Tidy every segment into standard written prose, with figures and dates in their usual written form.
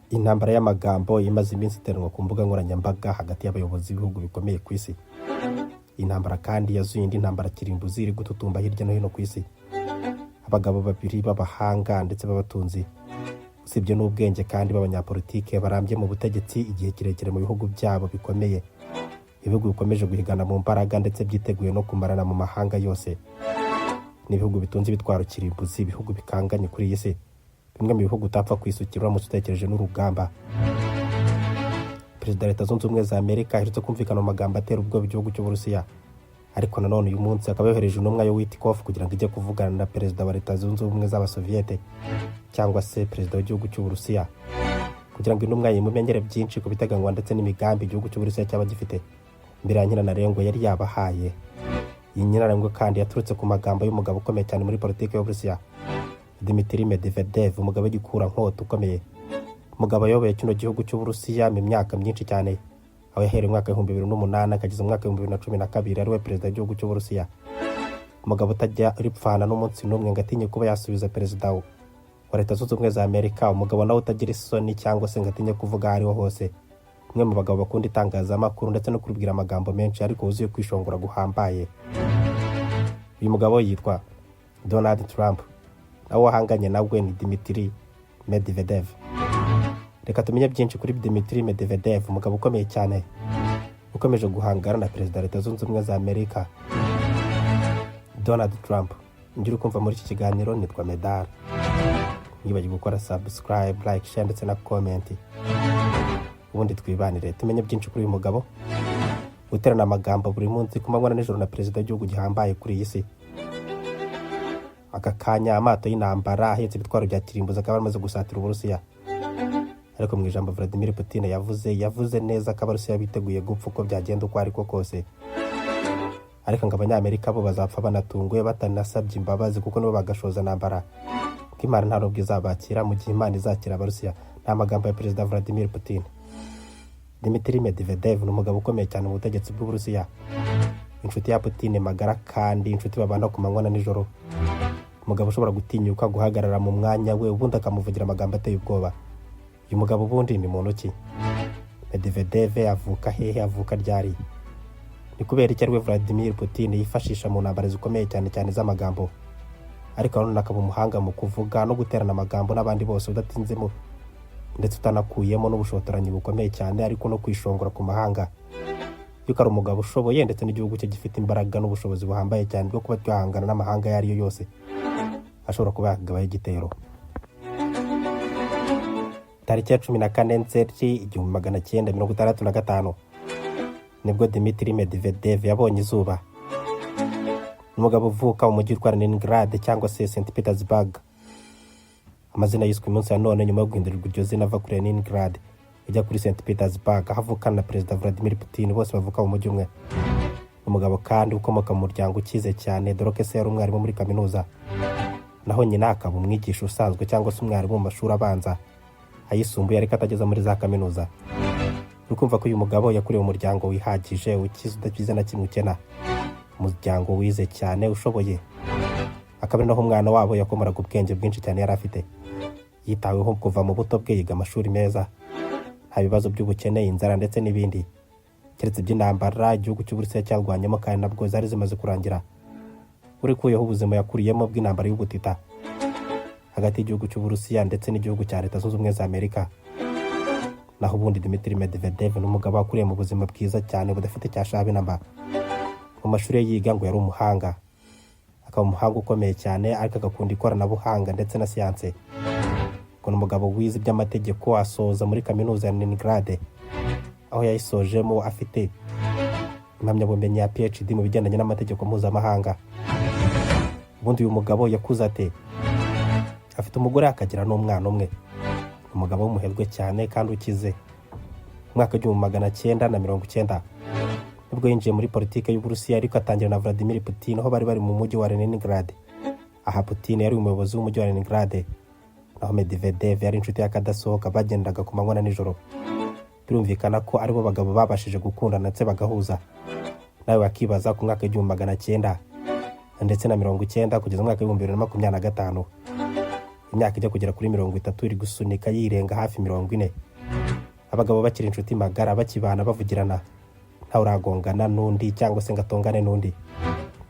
Intambara y'amagambo imaze iminsi iteranwa ku mbuga nkoranyambaga hagati y'abayobozi b'ibihugu bikomeye ku isi. Intambara kandi yazuye indi ntambara kirimbuzi iri gututumba hirya no hino ku isi. Abagabo babiri b'abahanga ndetse b'abatunzi, usibye n'ubwenge kandi b'abanyapolitike barambye mu butegetsi igihe kirekire mu bihugu byabo bikomeye, ibihugu bikomeje guhigana mu mbaraga ndetse byiteguye no kumarana mu mahanga yose, ni ibihugu bitunze ibitwaro kirimbuzi, ibihugu bikanganye kuri iyi si, bimwe mu bihugu utapfa kwisukira uramutse utekereje n'urugamba. Perezida wa Leta Zunze Ubumwe za Amerika aherutse kumvikana mu magambo atera ubwoba igihugu cy'Uburusiya, ariko nanone uyu munsi akaba yohereje intumwa yo Witkoff kugira ngo ijye kuvugana na perezida wa Leta Zunze Ubumwe z'Abasoviyete cyangwa se perezida w'igihugu cy'Uburusiya, kugira ngo intumwa imumenyere byinshi ku biteganywa ndetse n'imigambi igihugu cy'Uburusiya cyaba gifite mbere ya nyirantarengwa yari yabahaye. Iyi nyirantarengwa kandi yaturutse ku magambo y'umugabo ukomeye cyane muri politiki y'Uburusiya, Dmitry Medvedev, umugabo w'igikurankota ukomeye, umugabo wayoboye kino gihugu cy'Uburusiya mu myaka myinshi cyane, aho yahereye umwaka w'2008 akageza mu mwaka w'2012 ariwe perezida w'igihugu cy'Uburusiya. Umugabo utajya uripfana n'umunsi n'umwe ngo atinye kuba yasubiza perezida wa Leta Zunze Ubumwe za Amerika, umugabo nawe utagira isoni cyangwa se ngo atinye kuvuga aho ariho hose, umwe mu bagabo bakunda itangazamakuru ndetse no kuribwira amagambo menshi ariko wuzuye kwishongora guhambaye. Uyu mugabo yitwa Donald Trump, nawe wahanganye nawe ni Dmitry Medvedev. Reka tumenye byinshi kuri Dmitry Medvedev, umugabo ukomeye cyane ukomeje guhangana na perezida wa Leta Zunze Ubumwe za Amerika, Donald Trump. Njye uri kumva muri iki kiganiro nitwa Medal. Ntiwibagirwe gukora subscribe, like, share ndetse na comment, ubundi twibanire tumenye byinshi kuri uyu mugabo uterana amagambo buri munsi ku manywa na nijoro na perezida w'igihugu gihambaye kuri iyi si. Aka kanya amato y'intambara ahetse ibitwaro bya kirimbuzi akaba amaze gusatira Uburusiya, ariko mu ijambo Vladimir Putin yavuze, yavuze neza ko Abarusiya biteguye gupfa uko byagenda uko ariko kose, ariko ngo Abanyamerika bo bazapfa banatunguwe batanasabye imbabazi, kuko nibo bagashoza ntambara, ko Imana nta nubwo izabakira mu gihe Imana izakira Abarusiya. Ni amagambo ya Perezida Vladimir Putin. Dmitry Medvedev ni umugabo ukomeye cyane mu butegetsi bw'Uburusiya, inshuti ya Putin magara kandi inshuti babana ku manywa na nijoro, umugabo ushobora gutinyuka guhagarara mu mwanya we ubundi akamuvugira amagambo ateye ubwoba. Uyu mugabo ubundi ni muntu ki? Medvedev avuka hehe? Avuka ryari? Ni kubera iki ariwe Vladimir Putin yifashisha mu ntambara zikomeye cyane cyane z'amagambo, ariko nanone akaba umuhanga mu kuvuga no guterana amagambo n'abandi bose, udatinzemo ndetse utanakuyemo n'ubushotoranyi bukomeye cyane, ariko no kwishongora ku mahanga yuko ari umugabo ushoboye ndetse n'igihugu cye gifite imbaraga n'ubushobozi buhambaye cyane bwo kuba cyahangana n'amahanga ayo ari yo yose ashobora kuba yagabaho igitero? Tariki ya 14 Nzeri 1965 nibwo Dmitry Medvedev yabonye izuba. Umugabo uvuka mu mujyi witwa Leningrad cyangwa se St Petersburg, amazina yiswe umunsi wa none nyuma yo guhindurirwa iryo zina ava kuri Leningrad ijya kuri St Petersburg, aho avukana na Perezida Vladimir Putin, bose bavuka mu mujyi umwe. Umugabo kandi ukomoka mu muryango ukize cyane, dore ko se yari umwarimu muri kaminuza, naho nyina akaba umwigisha usanzwe cyangwa se umwarimu mu mashuri abanza, ayisumbuye, ariko atageze muri za kaminuza. Uri kumva ko uyu mugabo yakuriye mu muryango wihagije, ukize, udakize na kimwe ukena, umuryango wize cyane, ushoboye, akaba ari naho umwana wabo yakomoraga ubwenge bwinshi cyane yari afite. Yitaweho kuva mu buto bwe, yiga amashuri meza, nta bibazo by'ubukene, inzara ndetse n'ibindi, keretse iby'intambara igihugu cy'Uburusiya cyarwanyemo kandi nabwo zari zimaze kurangira. Urikuyeho ubuzima yakuriyemo bw'intambara y'ubutita hagati y'igihugu cy'Uburusiya ndetse n'igihugu cya Leta Zunze Ubumwe za Amerika, naho ubundi Dmitry Medvedev ni umugabo wakuriye mu buzima bwiza cyane budafite icyashabi na mba. Mu mashuri ye yiga ngo yari umuhanga, akaba umuhanga ukomeye cyane, ariko agakunda ikoranabuhanga ndetse na siyanse. Ngo ni umugabo wize iby'amategeko, asoza muri kaminuza ya Leningrad, aho yayisojemo afite impamyabumenyi ya PhD mu bigendanye n'amategeko mpuzamahanga. Ubundi uyu mugabo yakuze ate? Afite umugore akagira n'umwana umwe. Umugabo w'umuherwe cyane kandi ukize. Mu mwaka w'1990 nibwo yinjiye muri politiki y'Uburusiya, ariko atangira na Vladimir Putin, aho bari bari mu mujyi wa Leningrad. Aha Putin yari umuyobozi w'umujyi wa Leningrad, naho Medvedev yari inshuti y'akadasohoka, bagendaga ku manywa na nijoro. Birumvikana ko aribo bagabo babashije gukundana ndetse bagahuza. Nawe wakibaza, ku mwaka w'1990 kugeza mu mwaka w'2025, Imyaka ijya kugera kuri 30 iri gusunika yirenga hafi 40. Abagabo bakiri inshuti magara, bakibana, bavugirana, ntawe uragongana n'undi cyangwa se ngo atongane n'undi.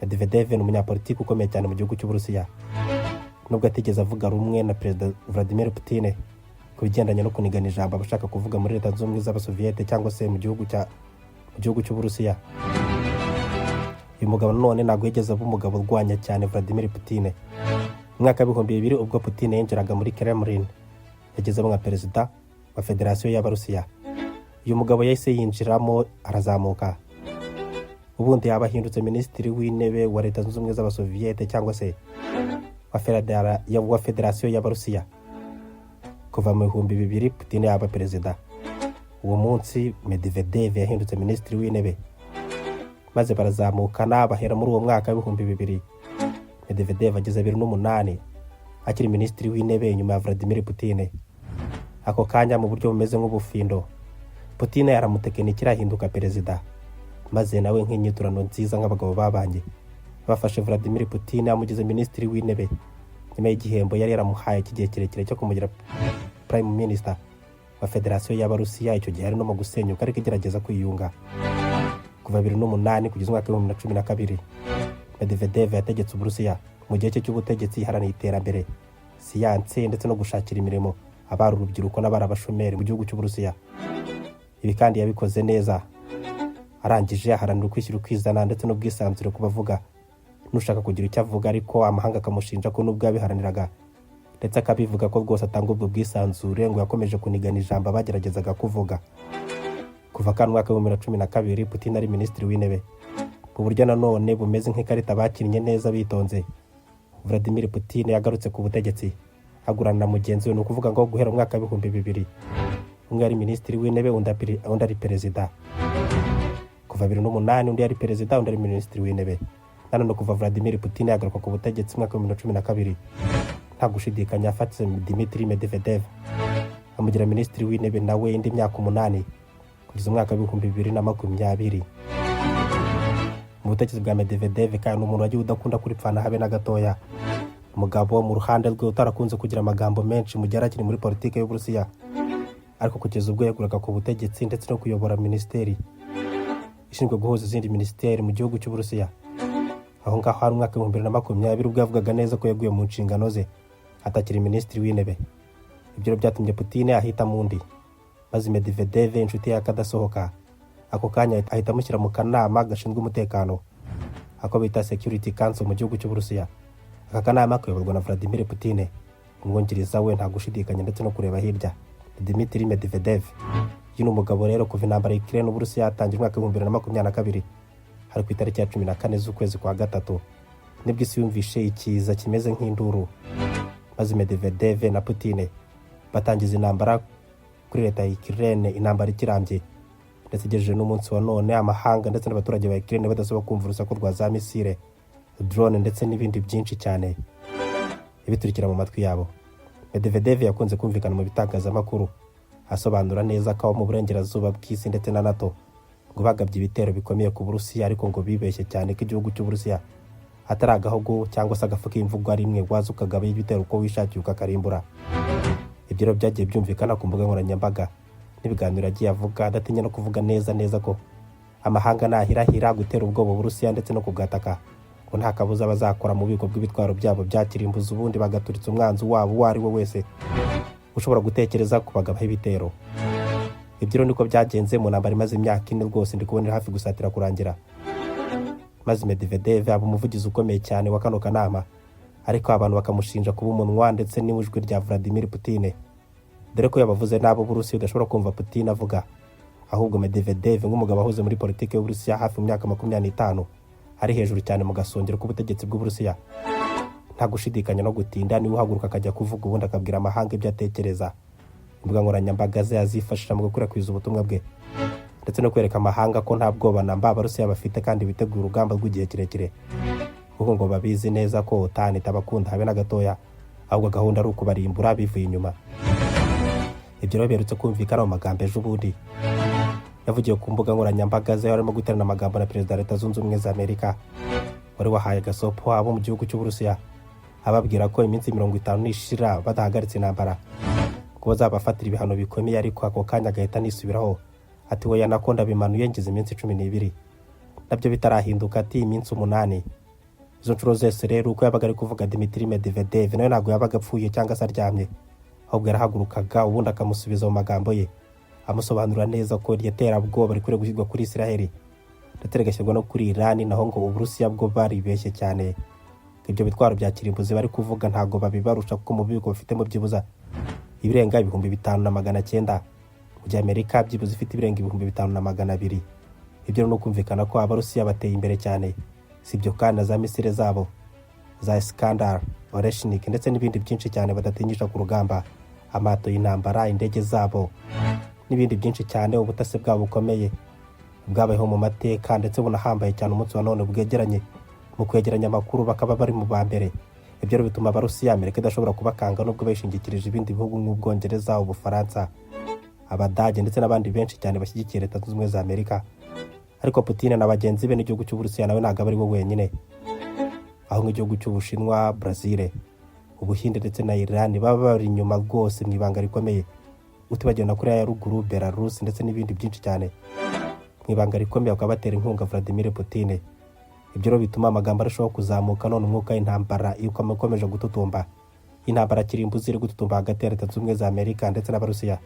Medvedev ni umunyapolitiki ukomeye cyane mu gihugu cy'Uburusiya. Nubwo atigeze avuga rumwe na Perezida Vladimir Putin ku bigendanye no kunigana ijambo abashaka kuvuga muri Leta Zunze Ubumwe z'Abasoviyete cyangwa se mu gihugu cy'Uburusiya, uyu mugabo nanone ntabwo yigeze aba umugabo urwanya cyane Vladimir Putin. Mu mwaka w'2000, ubwo Putin yinjiraga muri Kremlin yagezemo nka perezida wa Federasiyo y'Abarusiya, uyu mugabo yahise yinjiramo arazamuka, ubundi yaba ahindutse minisitiri w'intebe wa Leta Zunze Ubumwe z'Abasoviyete cyangwa se wa Federasiyo y'Abarusiya. Kuva mu 2000 Putin yaba perezida, uwo munsi Medvedev yahindutse minisitiri w'intebe, maze barazamukana bahera muri uwo mwaka w'2000. Medvedev ageze 2008 akiri minisitiri w'intebe nyuma ya Vladimir Putin. Ako kanya, mu buryo bumeze nk'ubufindo, Putin aramutekinikira ahinduka perezida, maze nawe nk'inyiturano nziza nk'abagabo babanye, bafashe Vladimir Putin amugize minisitiri w'intebe nyuma y'igihembo yari yaramuhaye cy'igihe kirekire cyo kumugira prime minister wa Federasiyo y'Abarusiya. Icyo gihe ari no mu gusenyuka ariko igerageza kwiyunga. Kuva 2008 kugeza umwaka w'2012, Medvedev yategetse Uburusiya. Mu gihe cye cy'ubutegetsi iharaniye iterambere, siyanse ndetse no gushakira imirimo abari urubyiruko n'abari abashomeri mu gihugu cy'Uburusiya. Ibi kandi yabikoze neza. Arangije aharanira ukwishyira ukizana ndetse n'ubwisanzure ku bavuga n'ushaka kugira icyo avuga, ariko amahanga akamushinja ko nubwo yabiharaniraga ndetse akabivuga ko rwose atanga ubwo bwisanzure, ngo yakomeje kunigana ijambo abageragezaga kuvuga. Kuva kandi umwaka w'2012 Putin ari minisitiri w'intebe, mu buryo nanone bumeze nk'ikarita bakinnye neza bitonze, Vladimir Putin yagarutse ku butegetsi agurana na mugenzi we. Ni ukuvuga ngo guhera mu mwaka w'2000 umwe yari minisitiri w'intebe, undi ari perezida. Kuva 2008 undi yari perezida, undi ari minisitiri w'intebe. Nanone kuva Vladimir Putin yagaruka ku butegetsi mu mwaka w'2012, nta gushidikanya yafatse Dmitry Medvedev amugira minisitiri w'intebe nawe indi myaka 8 kugeza umwaka w'2020. Mu butegetsi bwa Medvedev kandi, ni umuntu wagiye udakunda kuripfana habe na gatoya. Umugabo mu ruhande rwe utarakunze kugira amagambo menshi mu gihe yari akiri muri politiki y'Uburusiya, ariko kugeza ubwo yeguraga ku butegetsi ndetse no kuyobora minisiteri ishinzwe guhuza izindi minisiteri mu gihugu cy'Uburusiya, aho ngaho hari umwaka w'2020, ubwo yavugaga neza ko yaguye mu nshingano ze atakiri minisitiri w'intebe. Ibyo rero byatumye Putin ahitamo undi, maze Medvedev, inshuti ye akadasohoka, ako kanya ahita amushyira mu kanama gashinzwe umutekano, ako bita Security Council mu gihugu cy'Uburusiya. Aka kanama kayoborwa na Vladimir Putin. Umwungiriza we, nta gushidikanya ndetse no kureba hirya, ni Dmitry Medvedev. Uyu ni umugabo rero kuva intambara ya Ukraine n'Uburusiya yatangiye umwaka w'2022, hari ku itariki ya 14 z'ukwezi kwa gatatu, nibwo isi yumvishe ikiza kimeze nk'induru, maze Medvedev na Putin batangiza intambara kuri leta ya Ukraine, intambara ikirambye ndetse igejeje n'umunsi wa none amahanga ndetse n'abaturage ba Ukraine badasaba kumva urusaku rwa za misile, drone ndetse n'ibindi byinshi cyane ibiturikira mu matwi yabo. Medvedev yakunze kumvikana mu bitangazamakuru asobanura neza ko abo mu burengerazuba bw'isi ndetse na NATO ngo bagabye ibitero bikomeye ku Burusiya, ariko ngo bibeshye cyane ko igihugu cy'Uburusiya atari agahugu cyangwa se agafu k'imvugo rimwe waza ukagaba ibitero uko wishakiye ukakarimbura. Ibyo rero byagiye byumvikana ku mbuga nkoranyambaga n'ibiganiro yagiye avuga, adatinya no kuvuga neza neza ko amahanga nahirahira gutera ubwoba Uburusiya ndetse no kubwataka, ngo nta kabuza bazakora mu bubiko bw'ibitwaro byabo bya kirimbuzi, ubundi bagaturitsa umwanzi wabo uwo ari we wese ushobora gutekereza kubagabaho ibitero. Ibyo rero niko byagenze mu ntambara imaze imyaka 4 rwose ndi kubonera hafi gusatira kurangira, maze Medvedev aba umuvugizi ukomeye cyane wa kano kanama, ariko abantu bakamushinja kuba umunwa ndetse n'ijwi rya Vladimir Putin, dore ko yabavuze n'abo Burusiya udashobora kumva Putin avuga, ahubwo Medvedev nk'umugabo wahoze muri politiki y'Uburusiya hafi mu myaka 25, ari hejuru cyane mu gasongero k'ubutegetsi bw'Uburusiya, nta gushidikanya no gutinda niwe uhaguruka akajya kuvuga, ubundi akabwira amahanga ibyo atekereza. Imbuga nkoranyambaga ze azifashisha mu gukwirakwiza ubutumwa bwe ndetse no kwereka amahanga ko nta bwoba na mba Abarusiya bafite kandi biteguye urugamba rw'igihe kirekire, kuko ngo babizi neza ko OTAN itabakunda habe na gatoya, ahubwo gahunda ari ukubarimbura bivuye inyuma. Ibyo rero biherutse kumvikana mu magambo ejo bundi yavugiye ku mbuga nkoranyambaga ze, arimo guterana amagambo na perezida wa Leta Zunze Ubumwe za Amerika wari wahaye gasopo abo mu gihugu cy'Uburusiya. Ababwira ko iminsi 50 nishira badahagaritse intambara ko bazabafatira ibihano bikomeye, ariko ako kanya agahita anisubiraho ati: "Weya, nako ndabimanuye, ngize iminsi 12." Nabyo bitarahinduka ati: "Iminsi 8." Izo nshuro zose rero uko yabaga ari kuvuga, Dimitri Medvedev nawe ntabwo yabaga apfuye cyangwa se aryamye, ahubwo yarahagurukaga ubundi akamusubiza mu magambo ye, amusobanurira neza ko iryo terabwoba rikwiriye gushyirwa kuri Israel ndetse rigashyirwa no kuri Iran, naho ngo Uburusiya bwo baribeshye cyane, ibyo bitwaro bya kirimbuzi bari kuvuga ntabwo babibarusha, kuko mu bubiko bafitemo byibuza ibirenga 5900, mu gihe Amerika byibuze ifite ibirenga 5200. Ibyo ni ukumvikana ko Abarusiya bateye imbere cyane. Si ibyo kandi, na za misile zabo za Iskander, Oreshnik ndetse n'ibindi byinshi cyane badatinyisha ku rugamba, amato y'intambara, indege zabo n'ibindi byinshi cyane, ubutasi bwabo bukomeye bwabayeho mu mateka ndetse bunahambaye cyane umunsi wa none, bwegeranye mu kwegeranya amakuru bakaba bari mu ba mbere. Ibyo rero bituma Abarusiya Amerika idashobora kubakanga, nubwo bishingikirije ibindi bihugu nk'Ubwongereza, Ubufaransa, Abadage ndetse n'abandi benshi cyane bashyigikiye Leta Zunze Ubumwe za Amerika. Ariko Putin na bagenzi be n'igihugu cy'Uburusiya nawe ntabwo aba ari we wenyine, aho nk'igihugu cy'Ubushinwa, Brazil, Ubuhinde ndetse na Iran baba bari inyuma rwose mu ibanga rikomeye, utibagiwe na Korea ya Ruguru, Belarus ndetse n'ibindi byinshi cyane, mu ibanga rikomeye bakaba batera inkunga Vladimir Putin. Ibyo rero bituma amagambo arushaho kuzamuka, none umwuka w'intambara ikomeje gututumba, intambara kirimbuzi iri gututumba hagati ya Leta Zunze Ubumwe za Amerika ndetse n'Abarusiya.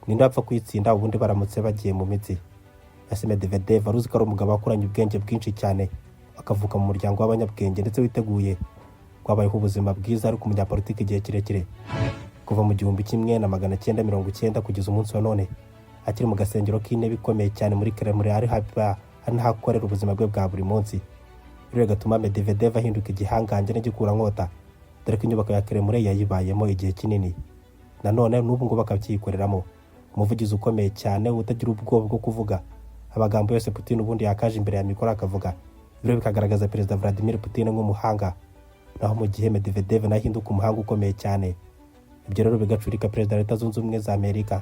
Ninde wapfa kuyitsinda ubundi baramutse bagiye mu mitsi? Ese Medvedev aruzi ko ari umugabo wakuranye ubwenge bwinshi cyane, akavuka mu muryango w'abanyabwenge ndetse witeguye, wabayeho ubuzima bwiza, ariko umunyapolitiki igihe kirekire kuva mu 1990 kugeza umunsi wa none, akiri mu gasengero k'intebe ikomeye cyane muri Kremlin, ari n'ahakorera ubuzima bwe bwa buri munsi. Rero bigatuma Medvedev ahinduka igihangange n'igikurankota, dore ko inyubako ya Kremlin yayibayemo igihe kinini, nanone n'ubu ngubu akakiyikoreramo. Umuvugizi ukomeye cyane utagira ubwoba bwo kuvuga amagambo yose Putin ubundi yakaje imbere ya mikoro akavuga. Ibyo bikagaragaza Perezida Vladimir Putin nk'umuhanga, naho mu gihe Medvedev nawe ahinduka umuhanga ukomeye cyane. Ibyo rero bigacurika Perezida wa Leta Zunze Ubumwe za Amerika,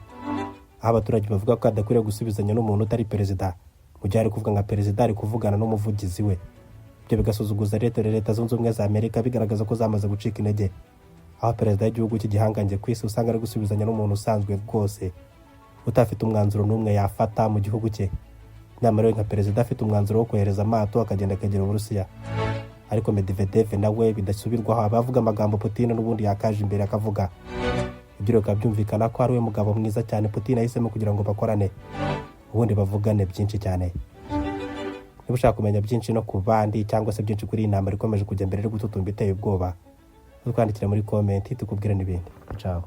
aho abaturage bavuga ko adakwiriye gusubizanya n'umuntu utari perezida, mu gihe ari kuvuga nka perezida ari kuvugana n'umuvugizi we. Ibyo bigasuzuguza Leta Zunze Ubumwe za Amerika, bigaragaza ko zamaze gucika intege, aho perezida w'igihugu cy'igihangange ku isi usanga ari gusubizanya n'umuntu usanzwe rwose utafite umwanzuro n'umwe yafata mu gihugu cye, nyamara we nka perezida afite umwanzuro wo kohereza amato akagenda akagera Uburusiya. Ariko Medvedev nawe bidasubirwaho aba avuga amagambo Putin n'ubundi yakaje imbere akavuga. Ibyo bikaba byumvikana ko ari we mugabo mwiza cyane Putin yahisemo kugira ngo bakorane, ubundi bavugane byinshi cyane. Niba ushaka kumenya byinshi no ku bandi cyangwa se byinshi kuri iyi ntambara ikomeje kujya mbere iri gututumba iteye ubwoba, twandikira muri comment tukubwire n'ibindi. Ciao.